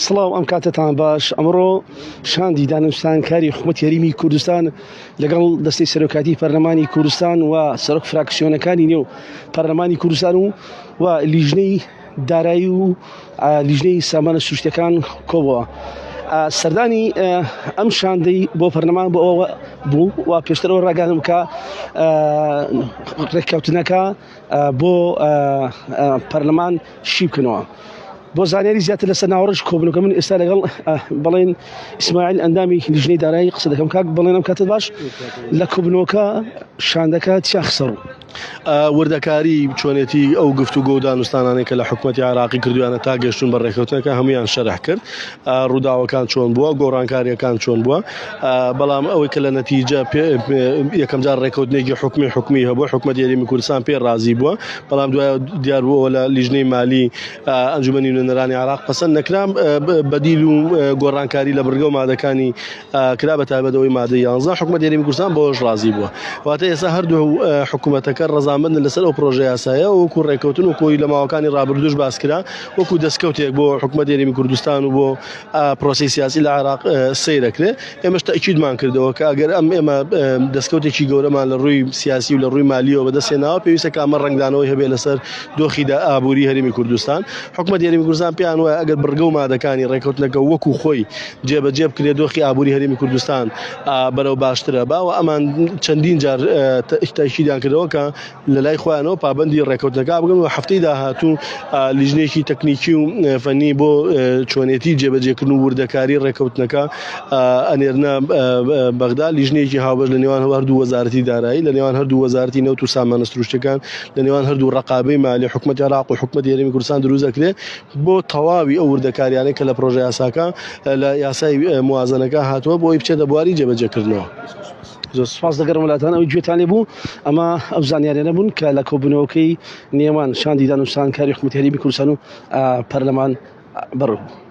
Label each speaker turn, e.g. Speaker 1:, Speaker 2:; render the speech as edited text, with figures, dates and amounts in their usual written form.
Speaker 1: سڵاو ئەم کاتەتان باش ئەمڕۆ شاندی دانوستانکاری حکوومەت هەرێمی کوردستان لەگەڵ دەستەی سەرۆکاتی پەرلەمانی کوردستان و سەرۆک فراکسیۆنەکانی نێو پەرلەمانی کوردستان و و لیژنەی دارایی و لیژنەی سامانە سروشتەکان کۆبەوە. سەردانی ئەم شاندەی بۆ پەرلەمان بۆ ئەوە بوو و پێشترەوە ڕاگەیاندم کە ڕێککەوتنەکە بۆ پەرلەمان شی بکەنەوە. بۆ زانیاری زیاتر لەسەر ناوەڕۆژ کۆبنەکە من ئێستا لەگەڵ بەڵێن ئیسماعیل ئەندامی لیژنەی دارایی قسە دەکەم کاک بەڵێن ئەم کاتت باش لە کۆبنەوەکە شاندەکە چیا خسەڕوو
Speaker 2: وردەکاری چۆنێتی ئەو گفتوگۆ و دانوستانانەی کە لە حکومەتی عێراقی کردویانە تا گەشتون بە ڕێککەوتنەکە هەمویان شەرح کرد ڕووداوەکان چۆن بووە گۆڕانکاریەکان چۆن بووە بەڵام ئەوەی کە لە نەتیجە یەکەم جار ڕێککەوتنێکی حکومی حکومی هەبوو حکومەتی هەرێمی کوردستان پێ ڕازی بووە بەڵام دوای دیار بووەوە لە لیژنەی مالی ئەنجومەنی نوێنەرانی عێراق پەسەند نەکرا بەدیل و گۆڕانکاری لە بڕگە و مادەکانی کرا بە تایبەت ئەوەی مادەی 11 حکومەت هەرێمی کوردستان بەوەش ڕازی بووە واتە ئێستا هەردوو حکومەتەکە ڕەزامەندن لەسەر ئەو پرۆژە یاسایە وەکو ڕێککەوتن و کۆی لە ماوەکانی ڕابردووش باس کرا وەکو دەستکەوتێک بۆ حکومەت هەرێمی کوردستان و بۆ پرۆسەی سیاسی لە عێراق سەیرەکرێ ئێمەش تەئکیدمان کردەوە کە ئەگەر ئەم ئێمە دەستکەوتێکی گەورەمان لە ڕووی سیاسی و لە ڕووی مالیەوە بەدەستهێناوە پێویستە کە ئەمە ڕەنگدانەوەی هەبێت لەسەر دۆخی دا ئابووری هەرێمی کوردستان حکومەت هەرێمی کوردستان پێیان وایە ئەگەر بڕگە و مادەکانی ڕێککەوتنەکە وەکو خۆی جێبەجێ بکرێت دۆخی ئابووری هەرێمی کوردستان بەرەو باشترە باوە ئەمان چەندین جار تاکیدیان کردەوە کە لە لای خۆیانەوە پابەندی ڕێکەوتنەکە بگەن و هەفتەی داهاتوو لیژنەیەکی تەکنیکی و فەنی بۆ چۆنێتی جێبەجێکردن و وردەکاری ڕێکەوتنەکە ئەنێرنە بەغدا لیژنەیەکی هاوبەش لە نێوان هەردوو وەزارەتی دارایی لە نێوان هەردوو وەزارەتی نەوت و سامانە سروشتەکان لە نێوان هەردوو ڕقابەی مالی حکومەتی عێراق و حکومەتی هەرێمی کوردستان دروست دەکرێت بۆ تەواوی ئەو وردەکاریانەی کە لە پرۆژە یاساکە لە یاسای موازنەکە هاتووە بۆی بچێتە بواری جێبەجێکردنەوە.
Speaker 1: زۆر سوپاس دەگەرم وڵاتان ئەوی گوێتان لێ بوو ئەمە ئەو زانیاریانە بوون کە لە کۆبوونەوەکەی نێوان شاندی دانوستانکاری حکومەتی هەرێمی کوردستان و پەرلەمان بەڕێوە بوو.